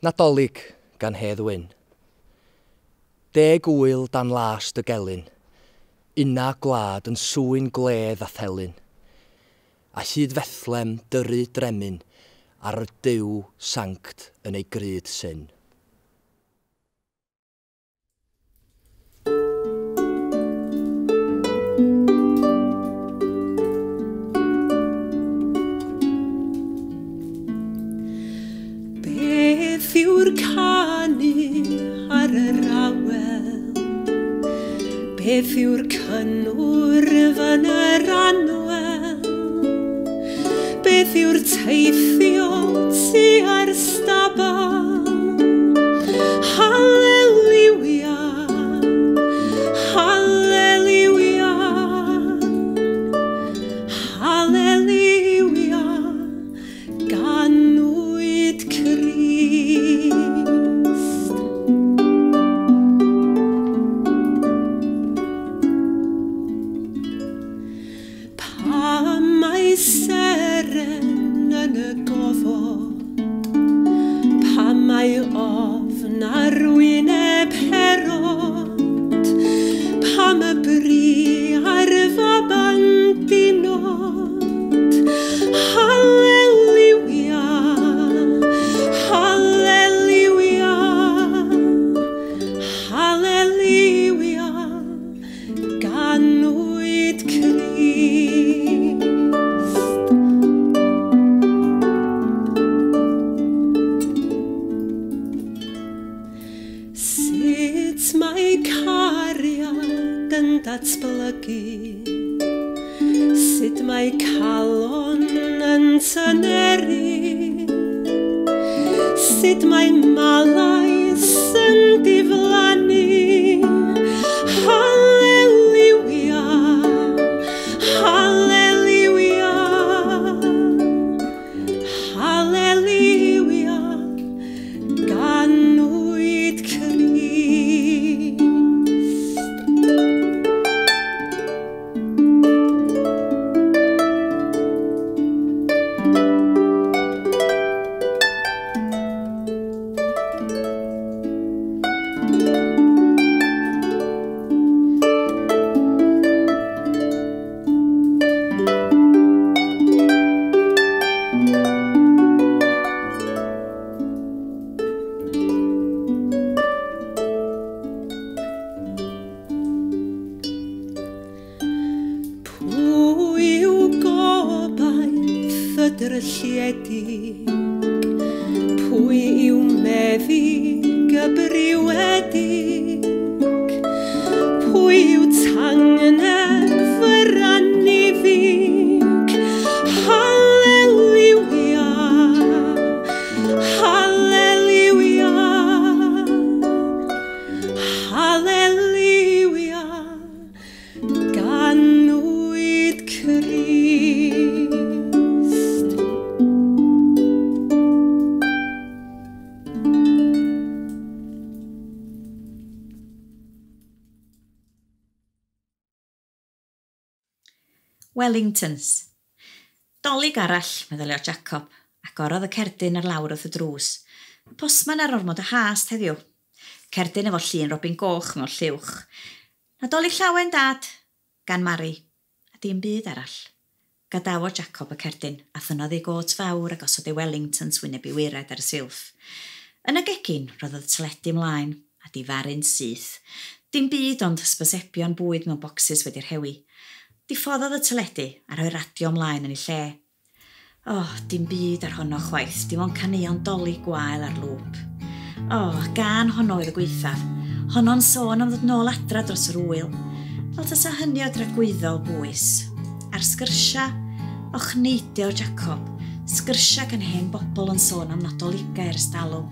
Nadolig gan Hedd Wyn. Deg ŵyl dan las dy gelyn, Una gwlad yn swyn gwledd a thelyn, A hyd Fethlem dyru dremyn Ar y Duw sanct yn ei gryd syn. Beth yw'r canu ar yr awel? Beth yw'r cynnwrf yn yr anwel? Beth yw'r teithio tua'r stabal? Haleliwia, haleliwia, haleliwia, ganwyd Crist. Pam mae seren yn y gofod? Pam mae ofn ar wyneb Herod? Pam y bri ar faban dinod? Haleliwia, haleliwia, haleliwia, ganwyd Crist. Sut mae cariad yn datblygu? Sut mae calon yn tyneru? Sut mae malais yn diflannu? Haleliwia, haleliwia, haleliwia, ganwyd Crist. Pwy yw gobaith y drylliedig? Pwy yw meddyg y briwedig? Pwy yw tangnef yr anniddig? Haleliwia, haleliwia, haleliwia, ganwyd Crist. Wellingtons. Dolig arall, meddyliodd Jacob, agorodd y cerdyn ar lawr wrth y drws. Y postman ar ormod o hast heddiw. Cerdyn efo llun Robin Goch mewn lliwch. Nadolig llawen, Dad, gan Mari, a dim byd arall. Gadawodd Jacob y cerdyn, a thynnodd ei got fawr a gosod ei Wellingtons wyneb i waered ar y silff. Yn y gegin, roddodd y teledu ymlaen, a difaru'n syth. Dim byd ond hysbysebion bwyd mewn bocsys wedi rhewi. Diffoddodd y teledu a rhoi radio ymlaen yn ei lle. O, dim byd ar honno chwaith, dim ond caneuon Dolig gwael ar lŵp. O, gan honno oedd y gwaethaf. Honno'n sôn am ddod nôl adra dros yr ŵyl. Fel tasa hynny o dragwyddol bwys. A'r sgyrsia, ochneidio Jacob, sgyrsia gan hen bobl yn sôn am Nadoligau ers talwm.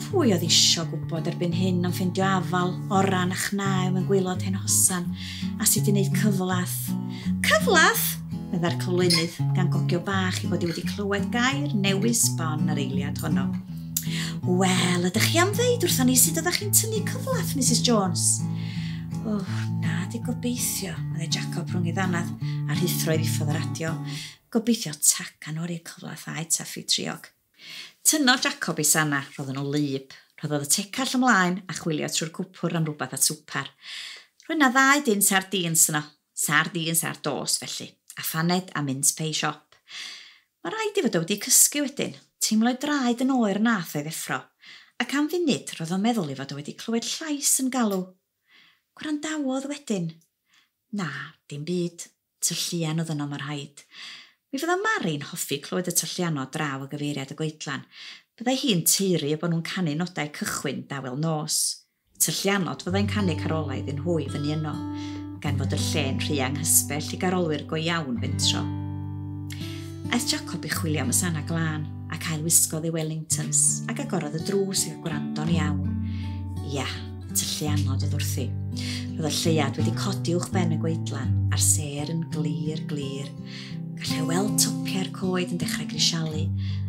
Pwy oedd isio gwybod erbyn hyn am ffeindio afal, oran a chnau mewn gwaelod hen hosan, a sut i wneud cyflath. Cyflath? Meddai'r cyflwynydd, gan gogio bach i fod i wedi clywed gair newydd sbon ar eiliad honno. Wel, ydych chi am ddeud wrthon ni sut oeddech chi'n tynnu cyflath, Mrs Jones? O, na, di gobeithio, meddai Jacob rhwng ei ddannedd a rhuthro i ddiffodd y radio. Gobeithio tacan o'r ei cyflath a'i taffi triog. Tynnodd Jacob ei sana, roedden nhw wlyb. Rhoddodd y tecall ymlaen a chwilio trwy'r cwpwr am rhywbeth at swper. Roedd 'na ddau dun sardîns yno, sardîns ar dos felly, a phaned a mince pie siop. Mae rhaid i fod o wedi cysgu wedyn, teimlo'i draed yn oer nath o'i ddeffro, ac am funud roedd o'n meddwl ei fod o wedi clywed llais yn galw. Gwrandawodd wedyn. Na, dim byd. Tylluan oedd yno, mae rhaid. Mi fydda Mari'n hoffi clywed y tylluanod draw o gyfeiriad y goedlan. Byddai hi'n taeru eu bod nhw'n canu nodau cychwyn dawel nos. Tylluanod fyddai'n canu carolau iddyn nhw i fyny yno, gan fod y lle'n rhy anghysbell i garolwyr go iawn fentro. Aeth Jacob i chwilio am y sana glân, ac ail-wisgodd ei Wellingtons, ac agorodd y drws i gwrando'n iawn. Ia, y tylluanod oedd wrthi. Roedd y lleuad wedi codi uwch ben y goedlan, a'r sêr yn glir, glir. Gallai weld topiau'r coed yn dechrau grisialu,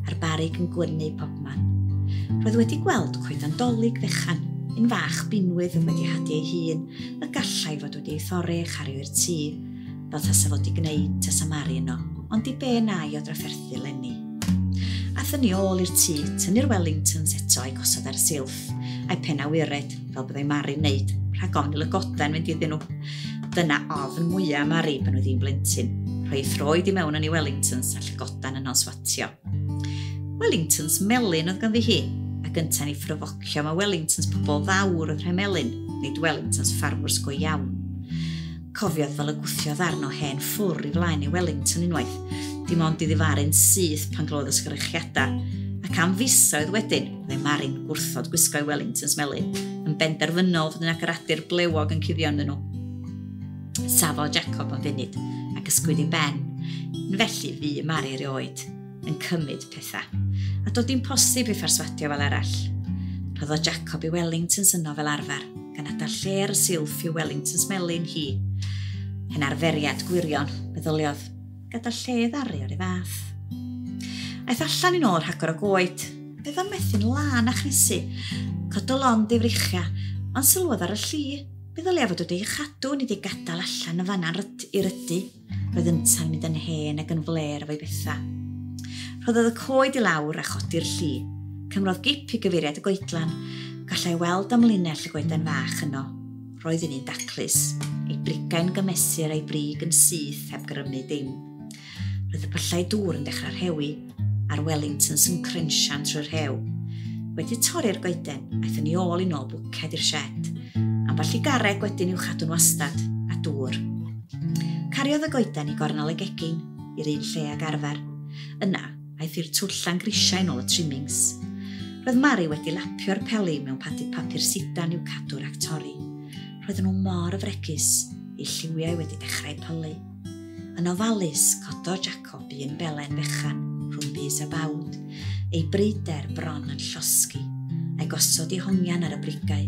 a'r barrug yn gwynnu pobman. Roedd wedi gweld coedan dolig fechan, un fach binwydd oedd wedi hadu ei hun, y gallai fod wedi ei thorri a'i chario i'r tŷ, fel tasa fod 'di gwneud tasa Mari yno, ond i be nai o drafferthu 'leni. Aeth yn ei ôl i'r tŷ, tynnu'r Wellingtons eto a'i gosod ar y silff, a'i pen awyred, fel byddai Mari'n wneud, rhag ofn i lygoden fynd iddyn nhw. Dyna ofn mwya Mari pan oedd hi'n blentyn, rhoi ei throed i mewn yn ei Wellingtons a llygoden yno'n swatio. Wellingtons melyn oedd ganddi hi, ac yntau'n ei phryfocio mae Wellingtons pobl fawr oedd rhai melyn, nid Wellingtons ffarmwrs go iawn. Cofiodd fel y gwthiodd arno hen ffwr i flaen ei Wellington unwaith, dim ond i ddifaru'n syth pan glywodd y sgrechiadau, ac am fisoedd wedyn, byddai Mari'n gwrthod gwisgo ei Wellingtons melyn, yn benderfynol fod yna gradur blewog yn cuddio ynddyn nhw. Safodd Jacob am funud ac ysgwyd ei ben. Yn felly fu Mari erioed, yn cymryd pethau, a doedd dim posib ei pherswadio fel arall. Rhoddodd Jacob ei Wellingtons yno fel arfer, gan adael lle ar y silff i'w Wellingtons melyn hi. Hen arferiad gwirion, meddyliodd, gadael lle ddaru o'r ei fath. Aeth allan i nôl rhagor o goed. Roedd o'n methu'n lân a chnesu. Cododd lond ei freichiau, ond sylwodd ar y lli. Mi ddylia fod wedi ei chadw nid ei gadael allan yn fanna'n i rydu. Roedd yntau'n mynd yn hen ac yn flêr efo'i bethau. Rhoddodd y coed i lawr a chodi'r lli. Cymrodd gip i gyfeiriad y goedlan. Gallai weld amlinell y goeden fach yno. Roedd yn un daclus, ei brigau'n gymesur a'i brig yn syth heb grymu dim. Roedd y pyllau dŵr yn dechrau rhewi, a'r Wellingtons yn crynsian trwy'r rhew. Wedi torri'r goeden, aeth yn ei ôl i nôl bwced i'r shed. Ambell i garreg wedyn i'w chadw'n wastad, a dŵr. Cariodd y goeden i gornel y gegin, i'r un lle ag arfer. Yna, aeth i'r twllan grisiau nôl y trimmings. Roedd Mari wedi lapio'r peli mewn padid papur sidan i'w cadw rhag torri. Roedden nhw mor fregus, eu lliwiau wedi dechrau pylu. Yn ofalus, cododd Jacob un belen fechan rhwng bys a bawd, ei bryder bron yn llosgi, a'i gosod i hongian ar y brigau.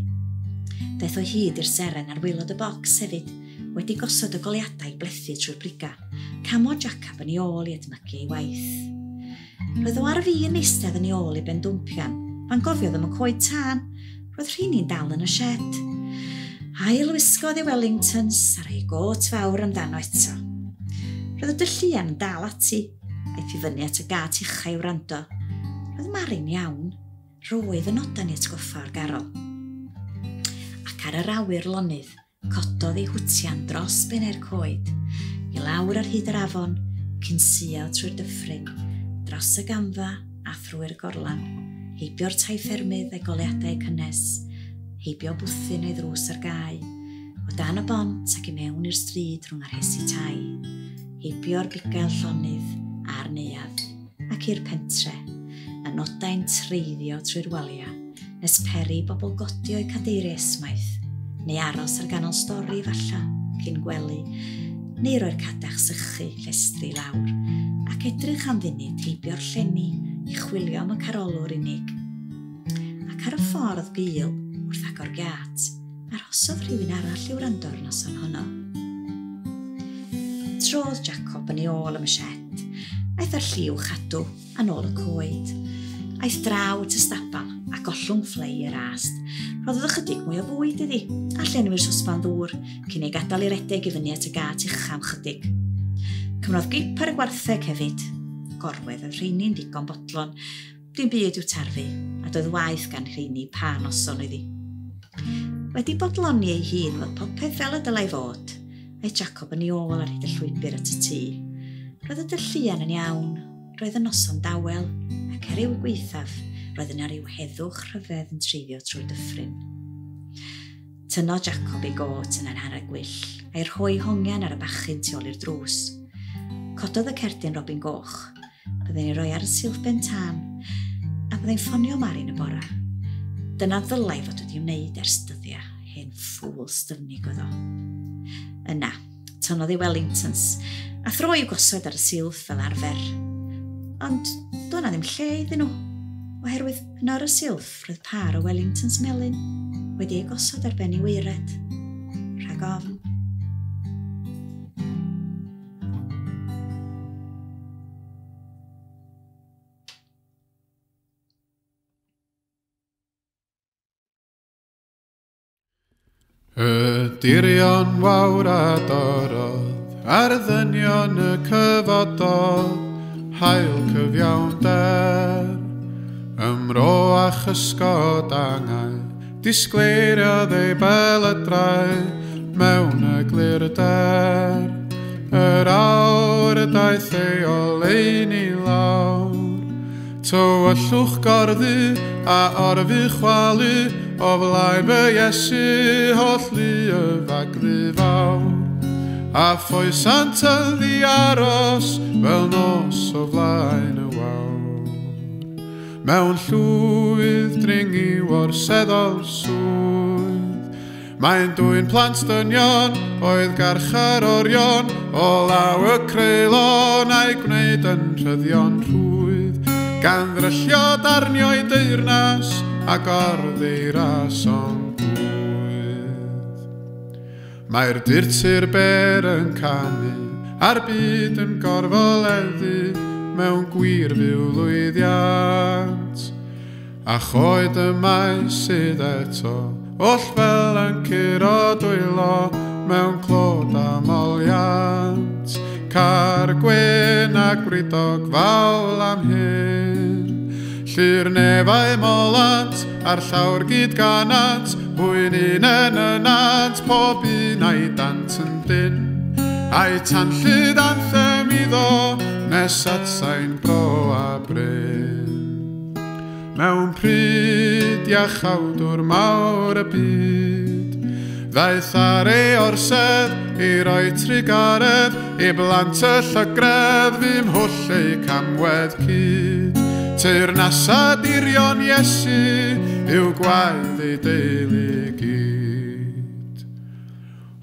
Daeth o hyd i'r seren ar waelod y bocs hefyd, wedi gosod y goleuadau i blethu trwy'r brigau. Camodd Jacob yn ei ôl i edmygu ei waith. Roedd o ar fin eistedd yn ei ôl i bendwmpian, pan gofiodd am y coed tân, roedd rheini'n dal yn y shed. Ail-wisgodd ei Wellingtons a rhoi ei got fawr amdano eto. Roedd y dylluan yn dal ati, aeth i fyny at y gât ucha i wrando. Roedd Mari'n iawn, roedd y noda'n ei atgoffa o'r garol. Ac ar yr awyr lonydd, cododd ei hwtian dros bennau'r coed, i lawr ar hyd yr afon, cyn suo trwy'r dyffryn, dros y gamfa a thrwy'r gorlan, heibio'r tai ffermydd a'i goleuadau cynnes, heibio bwthyn o'i ddrws ar gau, o dan y bont ac i mewn i'r stryd rhwng yr rhesi tai, heibio'r bugail llonydd a'r neuadd, ac i'r pentre, y nodau'n treiddio trwy'r waliau, nes peri bobl godi o'u cadeiriau esmaith, neu aros ar ganol stori falla, cyn gwely, neu roi'r cadach sychu llestri lawr, ac edrych am funud heibio'r llenni i chwilio am y carolwr unig. Ac ar y ffordd gul, wrth agor giât, arhosodd rhywun arall i wrando'r noson honno. Trodd Jacob yn ei ôl am y shed. Aeth â'r lliw chadw a nôl y coed. Aeth draw at y stabal a gollwng fflei i'r ast. Rhoddodd ychydig mwy o fwyd iddi a llenwi'r sosban ddŵr cyn ei gadael i redeg i fyny at y gât ucha am chydig. Cymrodd gip ar y gwartheg hefyd. Gorwedd oedd rheini'n ddigon bodlon. Dim byd i'w tarfu, a doedd waeth gan rheini pa noson oedd hi. Wedi bodloni ei hun fod popeth fel y dylai fod, aeth Jacob yn ei ôl ar hyd y llwybr at y tŷ. Roedd y dylluan yn iawn, roedd y noson dawel, ac er i'w gwaethaf, roedd yna ryw heddwch rhyfedd yn treiddio trwy'r dyffryn. Tynnodd Jacob ei got yn anharad gwyll, a'i rhoi hongian ar y bachyn tu ôl i'r drws. Cododd y cerdyn Robin Goch, byddai'n ei roi ar y silff ben tân, a byddai'n ffonio Mari'n y bora. Dyna ddylai fod wedi wneud ers dyddiau, hen ffŵl styfnig oedd o. Yna, tynnodd ei Wellingtons, a throi i'w gosod ar y silff fel arfer. Ond doedd 'na ddim lle iddyn nhw, oherwydd yno ar y silff roedd pâr o Wellingtons melyn wedi eu gosod ar ben ei waered. Rhag ofn. Y dirion wawr a dorrodd, ar ddynion y cyfododd, haul cyfiawnder. Ymro a chysgod angau, disgleiriodd ei belydrau mewn y glirder. Yr awr y daeth ei oleuni lawr, tywyllwch gorddu a orfu chwalu, o flaen fy Iesu holl lu y faglu fawr. A ffoesant yn ddiaros fel nos o flaen y wawr. Mewn llwydd dring i'w orseddol swydd, mae'n dwyn plant dynion oedd garcharorion, o law y creulon a'i gwneud yn rhyddion rhwydd, gan ddryllio darnio'i deyrnas a gorddi ras o'n bwydd. Mae'r dirtir ber yn canu, a'r byd yn gorfoleddu mewn gwir fyw lwyddiant. A choed y maes sydd eto, oll fel yn curo dwylo mewn clod a moliant. Car gwyn a gwridog fawl am hyn, llu'r nefau molant a'r llawr gyd ganant, hwy'n un yn y nant, pob un a'i dant yn dyn. A'i tanllyd anthem iddo, nes at sain bro a bryn. Mewn pryd iachawdwr mawr y byd, ddaeth ar ei orsedd i roi trugaredd, i blant y llygredd fu mhwll eu camwedd cyd. Teyrnasa dirion Iesu yw gwaedd ei deulu gyd.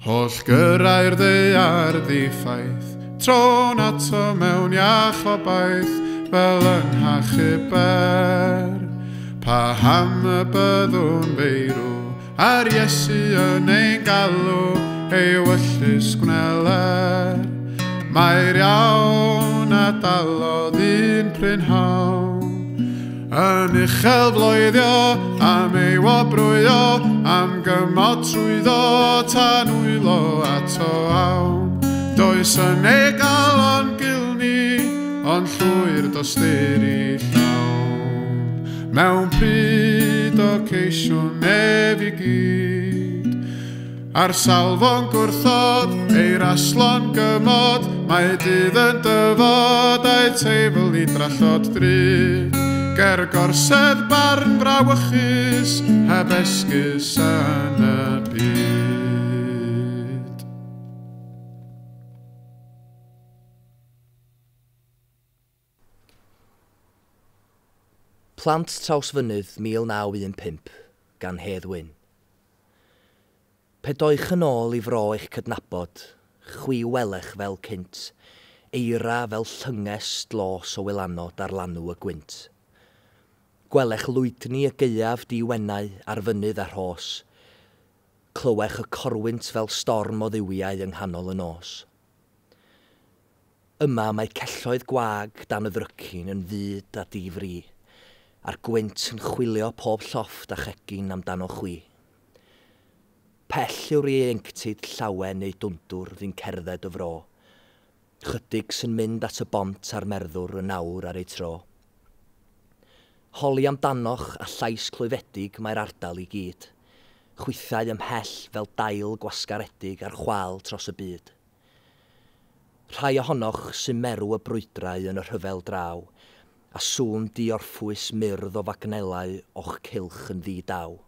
Holl gyrrau'r ddaear ddiffaith, trôn ato mewn iach obaith, fel yng Nghachuber. Paham y byddwn feirw, a'r Iesu yn ein galw, ei wyllys gwneler. Mae'r iawn a dalodd un prynhawn, yn uchel floeddio, am ei wobrwyo, am gymod trwyddo, tan wylo ato awn. Does yn ei galon gilni, ond llwyr dosturi llawn. Mewn pryd o ceisiwn ef i gyd, a'r salfo'n gwrthod, ei raslon gymod, mae dydd yn dyfod, a'i teifl i drallod drud. Ger gorsedd barn frawychus, heb esgus yn y byd. Plant Trawsfynydd 1915 gan Hedd Wyn. Pe doech yn ôl i fro eich cydnabod, chwi welech fel cynt, eira fel llynges dlos o wylanod ar lanw y gwynt. Gwelech lwydni y gaeaf diwenau ar fynydd a rhos. Clywech y corwynt fel storm o dduwiau yng nghanol y nos. Yma mae celloedd gwag dan y ddrycin yn fud a difri, a'r gwynt yn chwilio pob llofft a chegin amdano chwi. Pell yw'r ieuenctid llawen neu dwndwr fu'n cerdded y fro. Chydig sy'n mynd at y bont a'r merddwr yn awr ar ei tro. Holi amdanoch a llais clwyfedig mae'r ardal i gyd. Chwythau ymhell fel dail gwasgaredig ar chwâl tros y byd. Rhai ohonoch sy'n merw y brwydrau yn y rhyfel draw, a sŵn diorffwys myrdd o fagnelau o'ch cylch yn ddi-daw.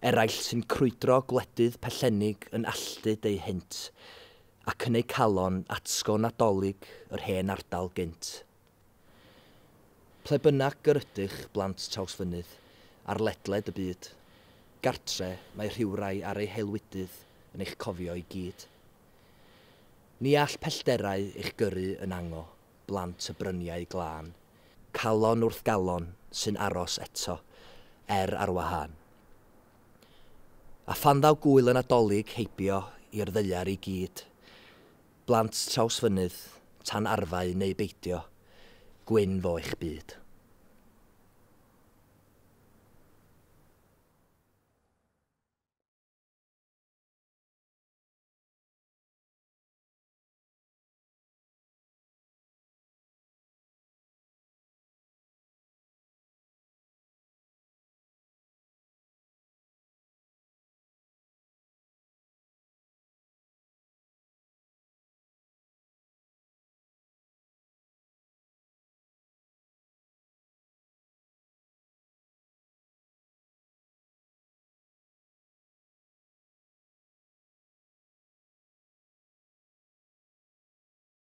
Eraill sy'n crwydro gwledydd pellennig yn alltud eu hynt, ac yn eu calon atgo Nadolig yr hen ardal gynt. Ple bynnag yr ydych, blant Trawsfynydd, ar ledled y byd, gartre mae rhywrai ar eu haelwydydd yn eich cofio i gyd. Ni all pellterau eich gyrru yn ango, blant y bryniau glân, calon wrth galon sy'n aros eto, er ar wahân. A phan ddaw gwyl y Nadolig heibio i'r ddaear i gyd, blant Trawsfynydd, tan arfau neu beidio, gwyn fo eich byd.